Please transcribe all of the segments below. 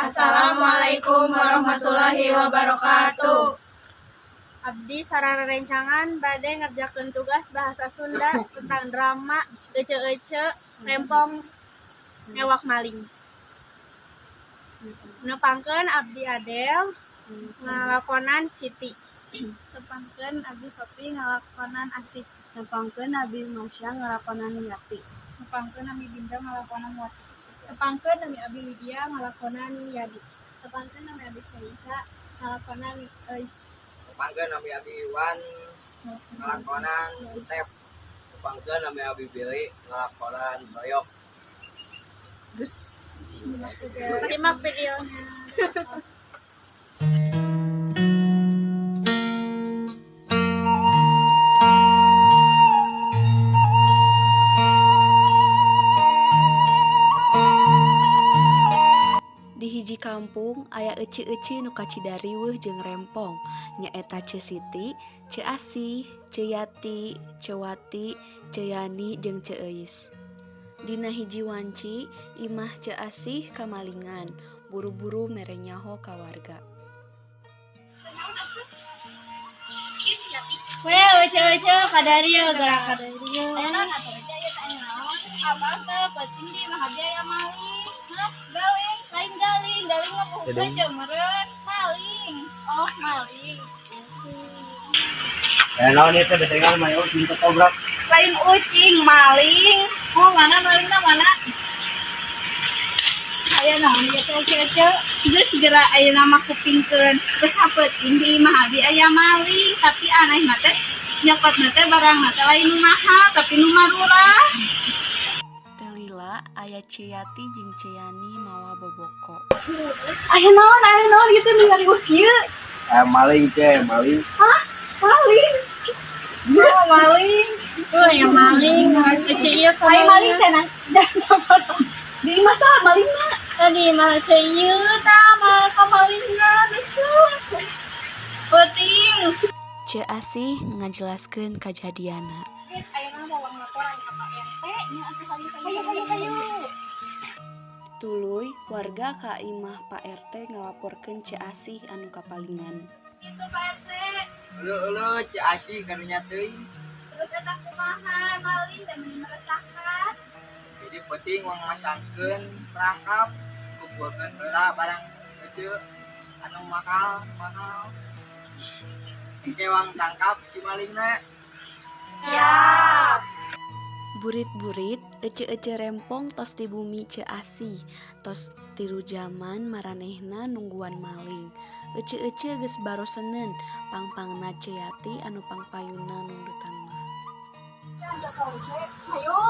Assalamualaikum warahmatullahi wabarakatuh. Abdi sareng rerencangan bade ngerjakeun tugas bahasa Sunda tentang drama Ece-ece Rempong Ngewak Maling. Nepangkeun abdi Adel ngalakonan Siti. Tepangkeun abdi Sopi ngalakonan Asih. Tepangkeun abdi Masya ngalakonan Yati. Tepangkeun abdi Dinda ngalakonan Wati. Tepangkeun nami abdi Lydia ngalakonan Yadi. Tepangkeun nami abdi Kaisa ngalakonan Eis. Tepangkeun nami abdi Iwan ngalakonan Utep. Tepangkeun nami abdi Billy ngalakonan Doyok. Simak videonya. Di hiji kampung aya ece-ece nu kacida riweuh jeung rempong, nyaeta Ceu Siti, Ceu Asih, Ceu Yati, Ceu Wati, Ceu Yani jeung Ceu Euis. Dina hiji wanci, imah Ceu Asih kamalingan, buru-buru mere nyaho ka warga. We ece-ece kadarieu geura kadarieu. Aya naon atuh ece ieu teh aya naon? Abang teh peuting di imah abdi aya maling. Hah? Galing? Lain galing, galing mah buuk ece meureun. Maling. Oh, maling. Eh naon ieu teh bedengan mah ucing ketobrak. Lain ucing, maling. Oh, mana malingna mana? Aya naon ieu teh ece ece? Geus geura ayeuna mah kupingkeun. Geus sapeuting di imah abdi aya maling, tapi aneh mah teh nyokotna teh barangna teh lain nu mahal tapi nu marurah. Teu lila aya Ceu Yati jeung Ceu Yani mawa boboko. Aya naon gitu ningali kieu. Eh maling ce, maling. Maling. Oh, maling. Tuh yang maling ece ieu Aya maling cenah. Di imah tah malingna. Tadi mah ece ieu tah mah kamalingan lucu. Peuting. Ceu Asih ngajelaskeun kajadianna. Ayeuna mau laporan ka Pak RT nya atuh hayu hayu hayu. Tuluy warga ka imah Pak RT ngalaporkeun Ceu Asih anu kapalingan. Itu Pak RT. Ulu ulu Ceu Asih karunya teuing. Terus eta kumaha maling teh meuni meresahkan. Jadi peuting wang masangkeun perangkap kumpulkeun heula barang ece anu mahal mahal. Engke wang tangkap si malingna. Siap. Burit-burit ece-ece rempong tos di bumi Ceu Asih, tos 3 jaman maranehna nungguan maling. Ece-ece geus barosenen, pangpangna Ceu Yati anu pangpayuna nundutan mah. Hayu.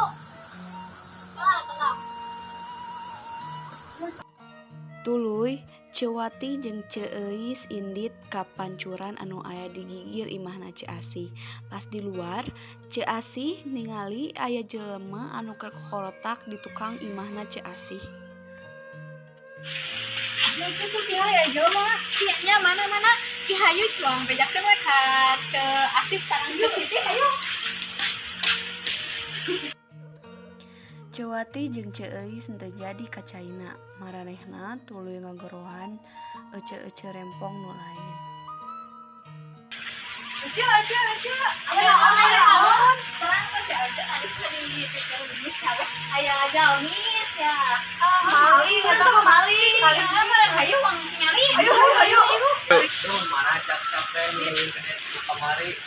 Wah, tenang. Tuluy Ceu Wati jeung Ceu Euis indit ka pancuran anu aya di gigir imahna Ceu Asih. Pas di luar, Ceu Asih ningali aya jelema anu keur kokorotak di tukang imahna Ceu Asih. Itu tinggal ya jelema. Iya mana mana. Ih hayu cuang bejakeun we ka Ceu Asih sareng Ceu Siti hayu. Ceu Wati jeung Ceu Euis henteu jadi ka caina. Maranehna tuluy ngagorohan ece-ece rempong nu lain. Ece ece ece. Aya naon aya naon. Terang teh Ceu Ece tadi di pikir geus hawe. Aya jalmis ya. Maling eta mah maling. Maling mah meureun hayu wang nyari. Hayu hayu hayu. Tuh mana cap-cap teh nu kamari.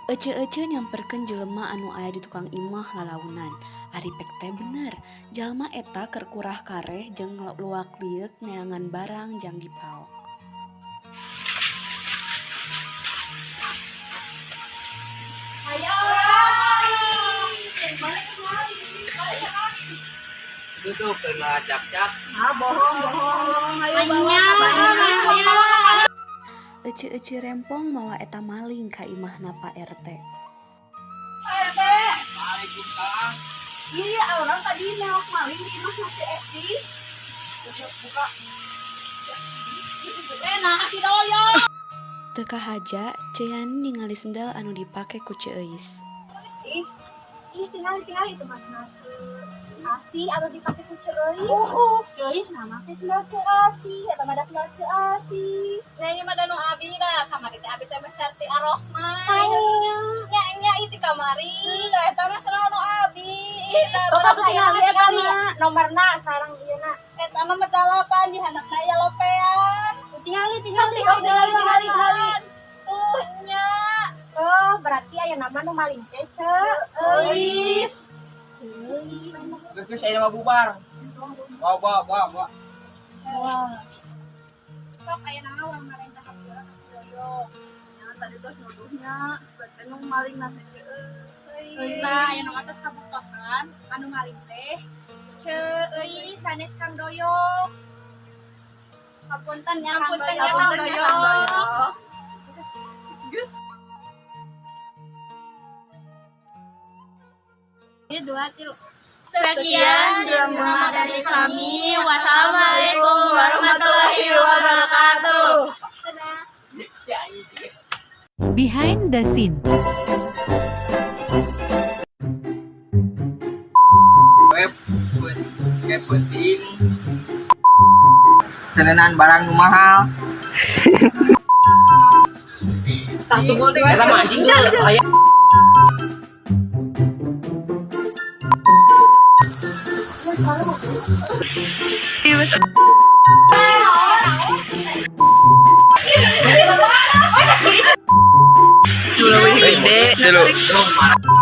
Ece-ece nyamperkeun jelema anu aya di tukang imah lalaunan. Ari pek teh bener, jalma eta keur kurah kareh jeung luak lieuk neangan barang jang dipaok. Ayo. Itu tuh kena cap-cap. Ah bohong bohong. Ayo bawa. Ece-ece rempong mawa eta maling ka imahna Pak RT. Pak RT. Waalaikumsalam. Iya, orang tadi newak maling di imah Ceu Esi. Buka. Eh, nah kasih doyok. Teu kahaja, Ceu Yani ningali sendal anu dipake ku Ceu Euis. Ih, Ih, tinggal tinggal itu mas Ceu Asih atau dipake ku Ceu Euis. Ceu Euis nah make sendal Ceu Asih atau ada sendal Ceu Asih. Nya ieu mah da nu abi da kamari teh abi teh meser ti Arrohman. Nya. Nya nya ieu ti kamari. Da eta mah sendal nu abi. Ih, da Sok satu hayang tinggal eta tinggali. mah nomorna sarang ieu na. Eta mah 8 di handapna aya lopean. Tinggali tinggali tinggali tinggali tinggali. Tuh nya. Oh, berarti aya nama nu maling teh Ceu Euis. Euis. Geus geus ayeuna mah bubar. Bawa bawa bawa bawa. Sok aya nama urang marentah hampura ka si Yoyo. Nya tadi tos nuduhnya, berarti nu maling na teh Ceu Euis. Nah, aya nama tos kabuktosan anu maling teh Ceu Euis sanes Kang Doyok. Hapunten nya Kang Hapunten Doyok. ya, Kang Doyok. Ini dua tilu. Sekian drama dari kami. Wassalamualaikum warahmatullahi wabarakatuh. Si anjing. Behind the scene. Web kayak penting tenenan barang nu mahal. Tah tunggu teh. Eta mah anjing tuh. Aya. Gede.